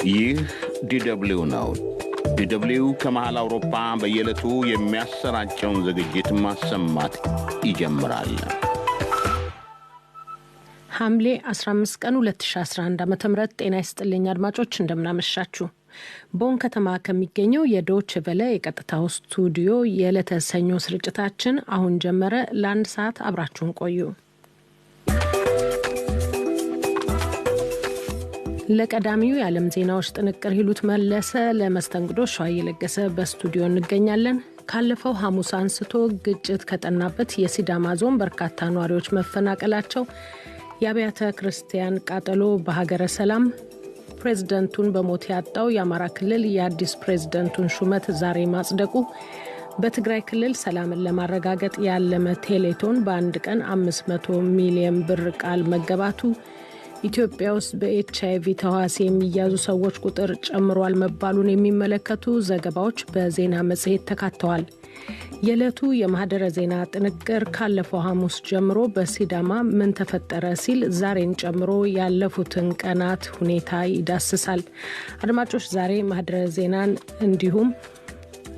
ይህ ዲደብሊው ነው። ዲደብሊው ከመሃል አውሮፓ በየዕለቱ የሚያሰራጨውን ዝግጅት ማሰማት ይጀምራል። ሐምሌ 15 ቀን 2011 ዓ ም ጤና ይስጥልኝ አድማጮች፣ እንደምናመሻችሁ። ቦን ከተማ ከሚገኘው የዶች ቨለ የቀጥታው ስቱዲዮ የዕለተ ሰኞ ስርጭታችን አሁን ጀመረ። ለአንድ ሰዓት አብራችሁን ቆዩ። ለቀዳሚው የዓለም ዜናዎች ጥንቅር ሂሉት መለሰ፣ ለመስተንግዶ ሸዋ እየለገሰ በስቱዲዮ እንገኛለን። ካለፈው ሐሙስ አንስቶ ግጭት ከጠናበት የሲዳማ ዞን በርካታ ነዋሪዎች መፈናቀላቸው፣ የአብያተ ክርስቲያን ቃጠሎ በሀገረ ሰላም፣ ፕሬዝደንቱን በሞት ያጣው የአማራ ክልል የአዲስ ፕሬዝደንቱን ሹመት ዛሬ ማጽደቁ፣ በትግራይ ክልል ሰላምን ለማረጋገጥ ያለመ ቴሌቶን በአንድ ቀን 500 ሚሊዮን ብር ቃል መገባቱ፣ ኢትዮጵያ ውስጥ በኤች አይቪ ተዋሲ የሚያዙ ሰዎች ቁጥር ጨምሯል መባሉን የሚመለከቱ ዘገባዎች በዜና መጽሔት ተካተዋል። የዕለቱ የማህደረ ዜና ጥንቅር ካለፈው ሐሙስ ጀምሮ በሲዳማ ምን ተፈጠረ ሲል ዛሬን ጨምሮ ያለፉትን ቀናት ሁኔታ ይዳስሳል። አድማጮች፣ ዛሬ ማህደረ ዜናን እንዲሁም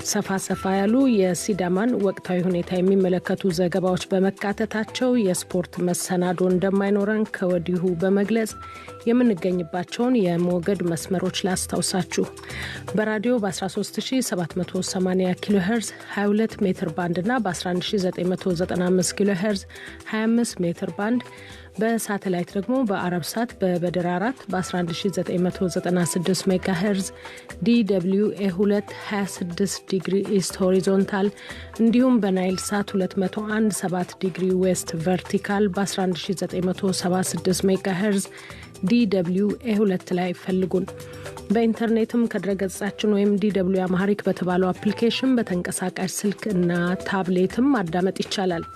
ሰፋ ሰፋ ያሉ የሲዳማን ወቅታዊ ሁኔታ የሚመለከቱ ዘገባዎች በመካተታቸው የስፖርት መሰናዶ እንደማይኖረን ከወዲሁ በመግለጽ የምንገኝባቸውን የሞገድ መስመሮች ላስታውሳችሁ። በራዲዮ በ13780 ኪሎ ሄርዝ 22 ሜትር ባንድ እና በ11995 ኪሎ ሄርዝ 25 ሜትር ባንድ፣ በሳተላይት ደግሞ በአረብ ሳት በበድር 4 በ11996 ሜጋ ሄርዝ DW A2 26 degree east horizontal እንዲሁም በናይል ሳት 201 7 degree west vertical በ11976 ሜጋ ሄርዝ DW A2 ላይ ፈልጉን። በኢንተርኔትም ከድረገጻችን ወይም DW Amharic በተባለው አፕሊኬሽን በተንቀሳቃሽ ስልክ እና ታብሌትም ማዳመጥ ይቻላል።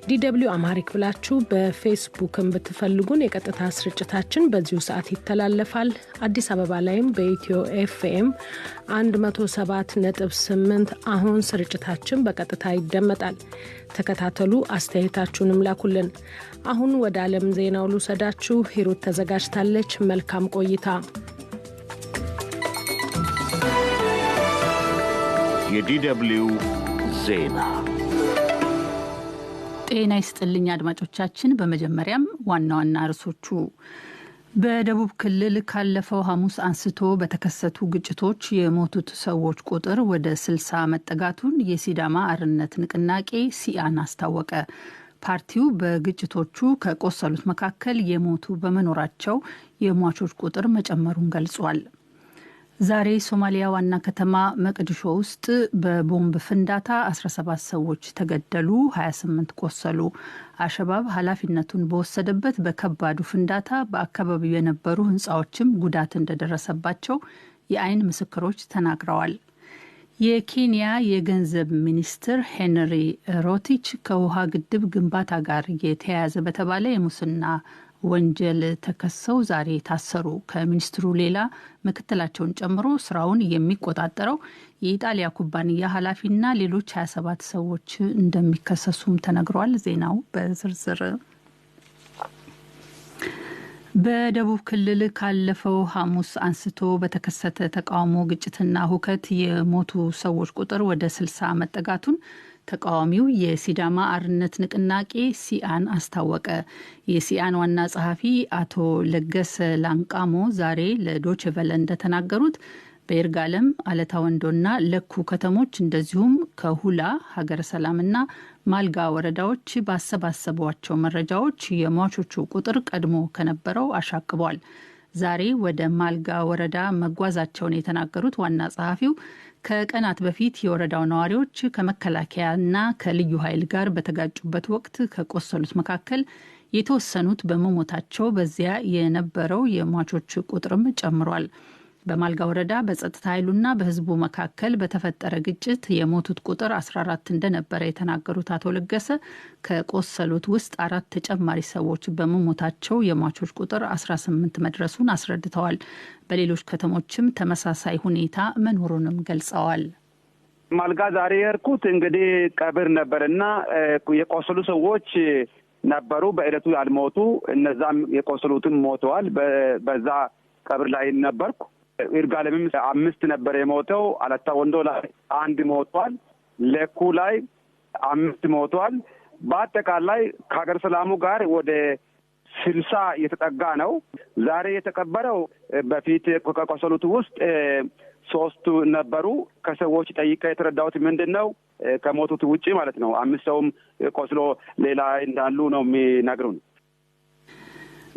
DW Amharic ብላችሁ በፌስቡክም ብትፈልጉን የቀጥታ ስርጭታችን በዚሁ ሰዓት ይተላለፋል። አዲስ አበባ ላይም በኢትዮ ኤፍኤም 107.8 አሁን ስርጭታችን በቀጥታ ይደመጣል። ተከታተሉ፣ አስተያየታችሁንም ላኩልን። አሁን ወደ ዓለም ዜናው ልውሰዳችሁ። ሂሩት ተዘጋጅታለች። መልካም ቆይታ። የዲደብሊው ዜና። ጤና ይስጥልኝ አድማጮቻችን። በመጀመሪያም ዋና ዋና ርዕሶቹ፦ በደቡብ ክልል ካለፈው ሐሙስ አንስቶ በተከሰቱ ግጭቶች የሞቱት ሰዎች ቁጥር ወደ 60 መጠጋቱን የሲዳማ አርነት ንቅናቄ ሲአን አስታወቀ። ፓርቲው በግጭቶቹ ከቆሰሉት መካከል የሞቱ በመኖራቸው የሟቾች ቁጥር መጨመሩን ገልጿል። ዛሬ ሶማሊያ ዋና ከተማ መቅድሾ ውስጥ በቦምብ ፍንዳታ 17 ሰዎች ተገደሉ፣ 28 ቆሰሉ። አሸባብ ኃላፊነቱን በወሰደበት በከባዱ ፍንዳታ በአካባቢው የነበሩ ሕንፃዎችም ጉዳት እንደደረሰባቸው የአይን ምስክሮች ተናግረዋል። የኬንያ የገንዘብ ሚኒስትር ሄንሪ ሮቲች ከውሃ ግድብ ግንባታ ጋር የተያያዘ በተባለ የሙስና ወንጀል ተከሰው ዛሬ ታሰሩ። ከሚኒስትሩ ሌላ ምክትላቸውን ጨምሮ ስራውን የሚቆጣጠረው የኢጣሊያ ኩባንያ ኃላፊና ሌሎች 27 ሰዎች እንደሚከሰሱም ተነግሯል። ዜናው በዝርዝር። በደቡብ ክልል ካለፈው ሐሙስ አንስቶ በተከሰተ ተቃውሞ፣ ግጭትና ሁከት የሞቱ ሰዎች ቁጥር ወደ 60 መጠጋቱን ተቃዋሚው የሲዳማ አርነት ንቅናቄ ሲአን አስታወቀ። የሲአን ዋና ጸሐፊ አቶ ለገሰ ላንቃሞ ዛሬ ለዶችቨለ እንደተናገሩት በይርጋለም፣ አለታ ወንዶና ለኩ ከተሞች እንደዚሁም ከሁላ፣ ሀገረ ሰላምና ማልጋ ወረዳዎች ባሰባሰቧቸው መረጃዎች የሟቾቹ ቁጥር ቀድሞ ከነበረው አሻቅቧል። ዛሬ ወደ ማልጋ ወረዳ መጓዛቸውን የተናገሩት ዋና ጸሐፊው ከቀናት በፊት የወረዳው ነዋሪዎች ከመከላከያና ከልዩ ኃይል ጋር በተጋጩበት ወቅት ከቆሰሉት መካከል የተወሰኑት በመሞታቸው በዚያ የነበረው የሟቾች ቁጥርም ጨምሯል። በማልጋ ወረዳ በጸጥታ ኃይሉና በሕዝቡ መካከል በተፈጠረ ግጭት የሞቱት ቁጥር 14 እንደነበረ የተናገሩት አቶ ለገሰ ከቆሰሉት ውስጥ አራት ተጨማሪ ሰዎች በመሞታቸው የሟቾች ቁጥር 18 መድረሱን አስረድተዋል። በሌሎች ከተሞችም ተመሳሳይ ሁኔታ መኖሩንም ገልጸዋል። ማልጋ ዛሬ የሄድኩት እንግዲህ ቀብር ነበር እና የቆሰሉ ሰዎች ነበሩ። በዕለቱ ያልሞቱ እነዛም የቆሰሉትም ሞተዋል። በዛ ቀብር ላይ ነበርኩ። ይርጋለምም 5 ነበር የሞተው። አለታ ወንዶ ላይ 1 ሞቷል። ለኩ ላይ 5 ሞቷል። በአጠቃላይ ከሀገር ሰላሙ ጋር ወደ 60 የተጠጋ ነው። ዛሬ የተቀበረው በፊት ከቆሰሉት ውስጥ 3 ነበሩ። ከሰዎች ጠይቀ የተረዳሁት ምንድነው ከሞቱት ውጪ ማለት ነው 5 ሰውም ቆስሎ ሌላ እንዳሉ ነው የሚነግሩን።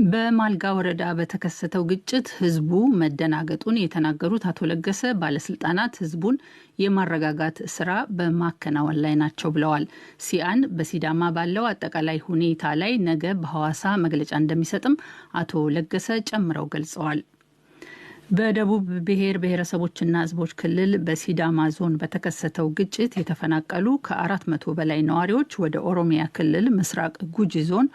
በማልጋ ወረዳ በተከሰተው ግጭት ህዝቡ መደናገጡን የተናገሩት አቶ ለገሰ ባለስልጣናት ህዝቡን የማረጋጋት ስራ በማከናወን ላይ ናቸው ብለዋል። ሲአን በሲዳማ ባለው አጠቃላይ ሁኔታ ላይ ነገ በሐዋሳ መግለጫ እንደሚሰጥም አቶ ለገሰ ጨምረው ገልጸዋል። በደቡብ ብሔር ብሔረሰቦችና ህዝቦች ክልል በሲዳማ ዞን በተከሰተው ግጭት የተፈናቀሉ ከ400 በላይ ነዋሪዎች ወደ ኦሮሚያ ክልል ምስራቅ ጉጂ ዞን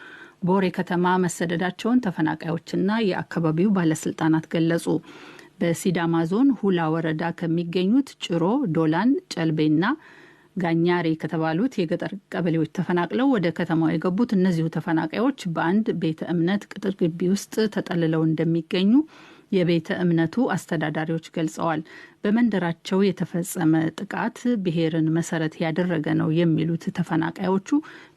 ቦሬ ከተማ መሰደዳቸውን ተፈናቃዮችና የአካባቢው ባለስልጣናት ገለጹ። በሲዳማ ዞን ሁላ ወረዳ ከሚገኙት ጭሮ፣ ዶላን፣ ጨልቤና ጋኛሬ ከተባሉት የገጠር ቀበሌዎች ተፈናቅለው ወደ ከተማው የገቡት እነዚሁ ተፈናቃዮች በአንድ ቤተ እምነት ቅጥር ግቢ ውስጥ ተጠልለው እንደሚገኙ የቤተ እምነቱ አስተዳዳሪዎች ገልጸዋል። በመንደራቸው የተፈጸመ ጥቃት ብሔርን መሰረት ያደረገ ነው የሚሉት ተፈናቃዮቹ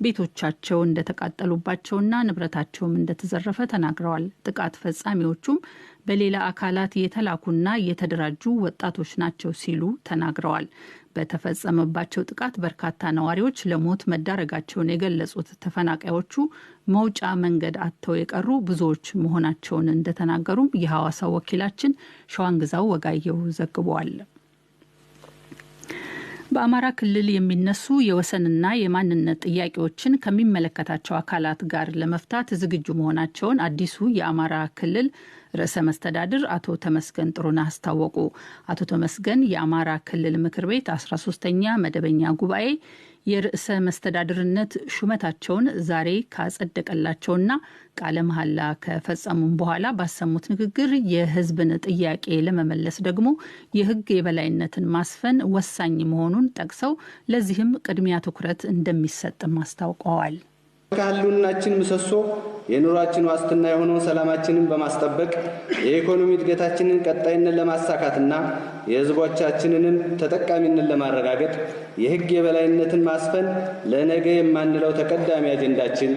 ቤቶቻቸው እንደተቃጠሉባቸውና ንብረታቸውም እንደተዘረፈ ተናግረዋል። ጥቃት ፈጻሚዎቹም በሌላ አካላት የተላኩና የተደራጁ ወጣቶች ናቸው ሲሉ ተናግረዋል። በተፈጸመባቸው ጥቃት በርካታ ነዋሪዎች ለሞት መዳረጋቸውን የገለጹት ተፈናቃዮቹ መውጫ መንገድ አጥተው የቀሩ ብዙዎች መሆናቸውን እንደተናገሩም የሐዋሳው ወኪላችን ሸዋንግዛው ወጋየው ዘግቧል። በአማራ ክልል የሚነሱ የወሰንና የማንነት ጥያቄዎችን ከሚመለከታቸው አካላት ጋር ለመፍታት ዝግጁ መሆናቸውን አዲሱ የአማራ ክልል ርዕሰ መስተዳድር አቶ ተመስገን ጥሩነህ አስታወቁ። አቶ ተመስገን የአማራ ክልል ምክር ቤት 13ኛ መደበኛ ጉባኤ የርዕሰ መስተዳድርነት ሹመታቸውን ዛሬ ካጸደቀላቸውና ቃለ መሐላ ከፈጸሙም በኋላ ባሰሙት ንግግር የሕዝብን ጥያቄ ለመመለስ ደግሞ የሕግ የበላይነትን ማስፈን ወሳኝ መሆኑን ጠቅሰው ለዚህም ቅድሚያ ትኩረት እንደሚሰጥም አስታውቀዋል። ከህልውናችን ምሰሶ የኑሯችን ዋስትና የሆነውን ሰላማችንን በማስጠበቅ የኢኮኖሚ እድገታችንን ቀጣይነት ለማሳካትና የህዝቦቻችንንም ተጠቃሚነት ለማረጋገጥ የህግ የበላይነትን ማስፈን ለነገ የማንለው ተቀዳሚ አጀንዳችን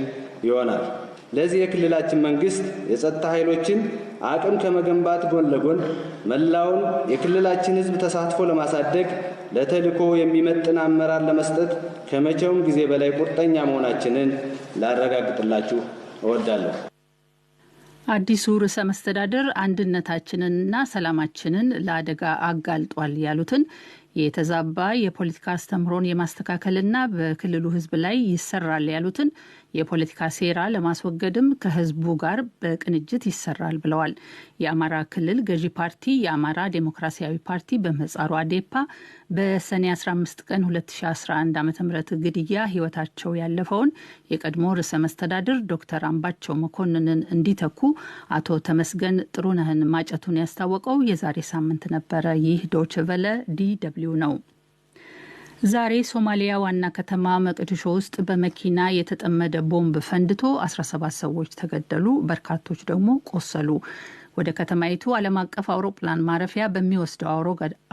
ይሆናል። ለዚህ የክልላችን መንግስት የጸጥታ ኃይሎችን አቅም ከመገንባት ጎን ለጎን መላውን የክልላችን ህዝብ ተሳትፎ ለማሳደግ ለተልዕኮ የሚመጥን አመራር ለመስጠት ከመቼውም ጊዜ በላይ ቁርጠኛ መሆናችንን ላረጋግጥላችሁ እወዳለሁ። አዲሱ ርዕሰ መስተዳድር አንድነታችንንና ሰላማችንን ለአደጋ አጋልጧል ያሉትን የተዛባ የፖለቲካ አስተምህሮን የማስተካከልና በክልሉ ህዝብ ላይ ይሰራል ያሉትን የፖለቲካ ሴራ ለማስወገድም ከህዝቡ ጋር በቅንጅት ይሰራል ብለዋል። የአማራ ክልል ገዢ ፓርቲ የአማራ ዴሞክራሲያዊ ፓርቲ በምህጻሩ አዴፓ በሰኔ 15 ቀን 2011 ዓ.ም ግድያ ህይወታቸው ያለፈውን የቀድሞ ርዕሰ መስተዳድር ዶክተር አምባቸው መኮንንን እንዲተኩ አቶ ተመስገን ጥሩነህን ማጨቱን ያስታወቀው የዛሬ ሳምንት ነበረ። ይህ ዶይቼ ቬለ DW ነው። ዛሬ ሶማሊያ ዋና ከተማ መቅዲሾ ውስጥ በመኪና የተጠመደ ቦምብ ፈንድቶ 17 ሰዎች ተገደሉ፣ በርካቶች ደግሞ ቆሰሉ። ወደ ከተማይቱ ዓለም አቀፍ አውሮፕላን ማረፊያ በሚወስደው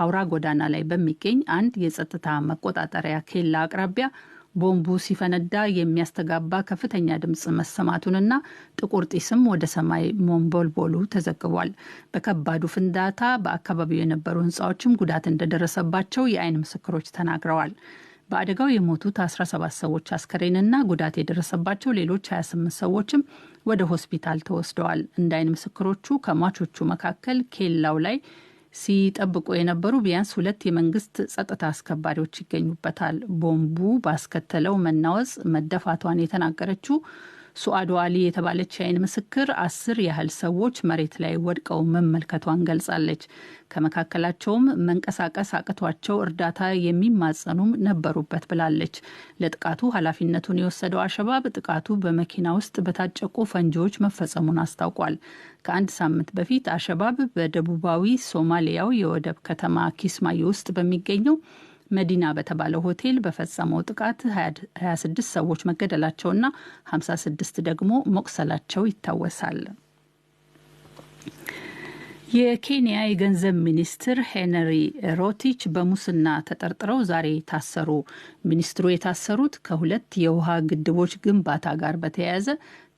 አውራ ጎዳና ላይ በሚገኝ አንድ የጸጥታ መቆጣጠሪያ ኬላ አቅራቢያ ቦምቡ ሲፈነዳ የሚያስተጋባ ከፍተኛ ድምፅ መሰማቱንና ጥቁር ጢስም ወደ ሰማይ መንቦልቦሉ ተዘግቧል። በከባዱ ፍንዳታ በአካባቢው የነበሩ ሕንፃዎችም ጉዳት እንደደረሰባቸው የአይን ምስክሮች ተናግረዋል። በአደጋው የሞቱት 17 ሰዎች አስከሬንና ጉዳት የደረሰባቸው ሌሎች 28 ሰዎችም ወደ ሆስፒታል ተወስደዋል። እንደ አይን ምስክሮቹ ከሟቾቹ መካከል ኬላው ላይ ሲጠብቁ የነበሩ ቢያንስ 2 የመንግስት ጸጥታ አስከባሪዎች ይገኙበታል። ቦምቡ ባስከተለው መናወጽ መደፋቷን የተናገረችው ሱአዶ አሊ የተባለች የአይን ምስክር 10 ያህል ሰዎች መሬት ላይ ወድቀው መመልከቷን ገልጻለች። ከመካከላቸውም መንቀሳቀስ አቅቷቸው እርዳታ የሚማጸኑም ነበሩበት ብላለች። ለጥቃቱ ኃላፊነቱን የወሰደው አሸባብ ጥቃቱ በመኪና ውስጥ በታጨቁ ፈንጂዎች መፈጸሙን አስታውቋል። ከአንድ ሳምንት በፊት አሸባብ በደቡባዊ ሶማሊያው የወደብ ከተማ ኪስማዩ ውስጥ በሚገኘው መዲና በተባለው ሆቴል በፈጸመው ጥቃት 26 ሰዎች መገደላቸውና 56 ደግሞ መቁሰላቸው ይታወሳል። የኬንያ የገንዘብ ሚኒስትር ሄንሪ ሮቲች በሙስና ተጠርጥረው ዛሬ ታሰሩ። ሚኒስትሩ የታሰሩት ከሁለት የውሃ ግድቦች ግንባታ ጋር በተያያዘ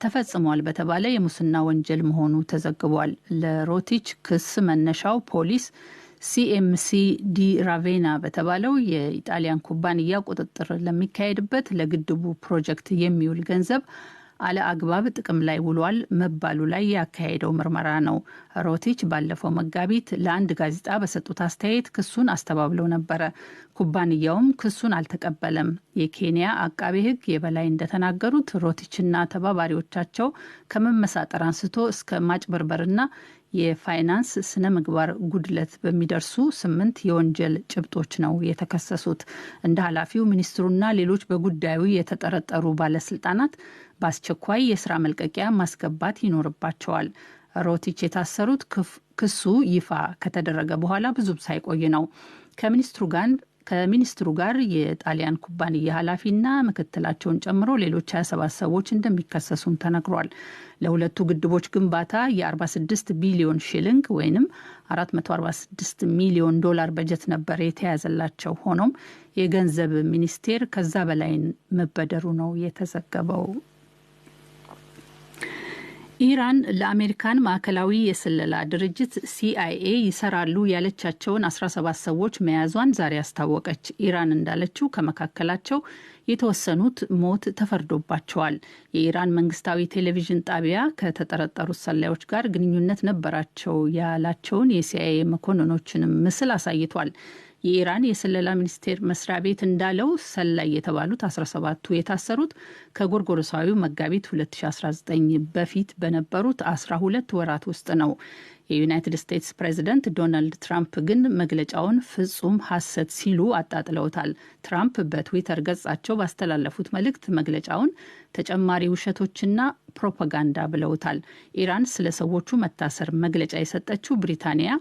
ተፈጽሟል በተባለ የሙስና ወንጀል መሆኑ ተዘግቧል። ለሮቲች ክስ መነሻው ፖሊስ ሲኤምሲ ዲ ራቬና በተባለው የኢጣሊያን ኩባንያ ቁጥጥር ለሚካሄድበት ለግድቡ ፕሮጀክት የሚውል ገንዘብ አለ አግባብ ጥቅም ላይ ውሏል መባሉ ላይ ያካሄደው ምርመራ ነው። ሮቲች ባለፈው መጋቢት ለአንድ ጋዜጣ በሰጡት አስተያየት ክሱን አስተባብለው ነበረ። ኩባንያውም ክሱን አልተቀበለም። የኬንያ አቃቤ ሕግ የበላይ እንደተናገሩት ሮቲችና ተባባሪዎቻቸው ከመመሳጠር አንስቶ እስከ ማጭበርበርና የፋይናንስ ስነ ምግባር ጉድለት በሚደርሱ 8 የወንጀል ጭብጦች ነው የተከሰሱት። እንደ ኃላፊው ሚኒስትሩና ሌሎች በጉዳዩ የተጠረጠሩ ባለስልጣናት በአስቸኳይ የስራ መልቀቂያ ማስገባት ይኖርባቸዋል። ሮቲች የታሰሩት ክሱ ይፋ ከተደረገ በኋላ ብዙም ሳይቆይ ነው። ከሚኒስትሩ ጋር የጣሊያን ኩባንያ ኃላፊና ምክትላቸውን ጨምሮ ሌሎች 27 ሰዎች እንደሚከሰሱም ተነግሯል። ለሁለቱ ግድቦች ግንባታ የ46 ቢሊዮን ሺሊንግ ወይም 446 ሚሊዮን ዶላር በጀት ነበር የተያዘላቸው። ሆኖም የገንዘብ ሚኒስቴር ከዛ በላይ መበደሩ ነው የተዘገበው። ኢራን ለአሜሪካን ማዕከላዊ የስለላ ድርጅት ሲአይኤ ይሰራሉ ያለቻቸውን 17 ሰዎች መያዟን ዛሬ አስታወቀች። ኢራን እንዳለችው ከመካከላቸው የተወሰኑት ሞት ተፈርዶባቸዋል። የኢራን መንግስታዊ ቴሌቪዥን ጣቢያ ከተጠረጠሩት ሰላዮች ጋር ግንኙነት ነበራቸው ያላቸውን የሲአይኤ መኮንኖችንም ምስል አሳይቷል። የኢራን የስለላ ሚኒስቴር መስሪያ ቤት እንዳለው ሰላይ የተባሉት 17ቱ የታሰሩት ከጎርጎሮሳዊው መጋቢት 2019 በፊት በነበሩት 12 ወራት ውስጥ ነው። የዩናይትድ ስቴትስ ፕሬዚደንት ዶናልድ ትራምፕ ግን መግለጫውን ፍጹም ሐሰት ሲሉ አጣጥለውታል። ትራምፕ በትዊተር ገጻቸው ባስተላለፉት መልእክት መግለጫውን ተጨማሪ ውሸቶችና ፕሮፓጋንዳ ብለውታል። ኢራን ስለ ሰዎቹ መታሰር መግለጫ የሰጠችው ብሪታንያ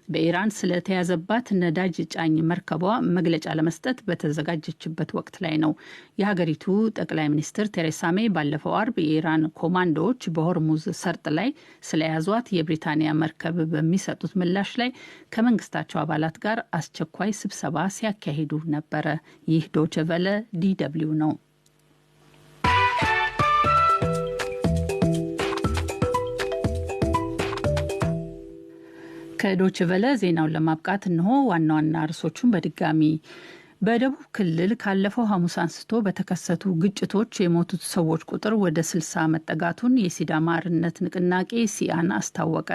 በኢራን ስለተያዘባት ነዳጅ ጫኝ መርከቧ መግለጫ ለመስጠት በተዘጋጀችበት ወቅት ላይ ነው። የሀገሪቱ ጠቅላይ ሚኒስትር ቴሬሳ ሜይ ባለፈው አርብ የኢራን ኮማንዶዎች በሆርሙዝ ሰርጥ ላይ ስለያዟት የብሪታንያ መርከብ በሚሰጡት ምላሽ ላይ ከመንግስታቸው አባላት ጋር አስቸኳይ ስብሰባ ሲያካሂዱ ነበረ። ይህ ዶይቼ ቬለ ዲደብሊው ነው። ከዶይቼ ቬለ ዜናውን ለማብቃት እንሆ ዋና ዋና ርዕሶቹን በድጋሚ። በደቡብ ክልል ካለፈው ሐሙስ አንስቶ በተከሰቱ ግጭቶች የሞቱት ሰዎች ቁጥር ወደ 60 መጠጋቱን የሲዳማ አርነት ንቅናቄ ሲአን አስታወቀ።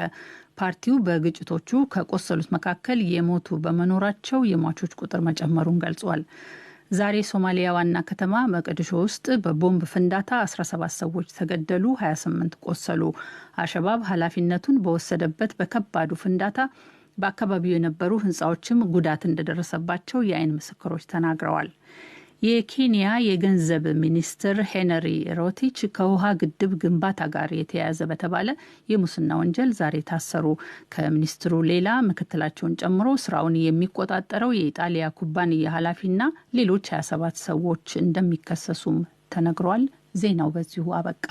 ፓርቲው በግጭቶቹ ከቆሰሉት መካከል የሞቱ በመኖራቸው የሟቾች ቁጥር መጨመሩን ገልጿል። ዛሬ ሶማሊያ ዋና ከተማ መቅዲሾ ውስጥ በቦምብ ፍንዳታ 17 ሰዎች ተገደሉ፣ 28 ቆሰሉ። አሸባብ ኃላፊነቱን በወሰደበት በከባዱ ፍንዳታ በአካባቢው የነበሩ ሕንፃዎችም ጉዳት እንደደረሰባቸው የአይን ምስክሮች ተናግረዋል። የኬንያ የገንዘብ ሚኒስትር ሄንሪ ሮቲች ከውሃ ግድብ ግንባታ ጋር የተያያዘ በተባለ የሙስና ወንጀል ዛሬ ታሰሩ። ከሚኒስትሩ ሌላ ምክትላቸውን ጨምሮ ስራውን የሚቆጣጠረው የኢጣሊያ ኩባንያ ኃላፊና ሌሎች 27 ሰዎች እንደሚከሰሱም ተነግሯል። ዜናው በዚሁ አበቃ።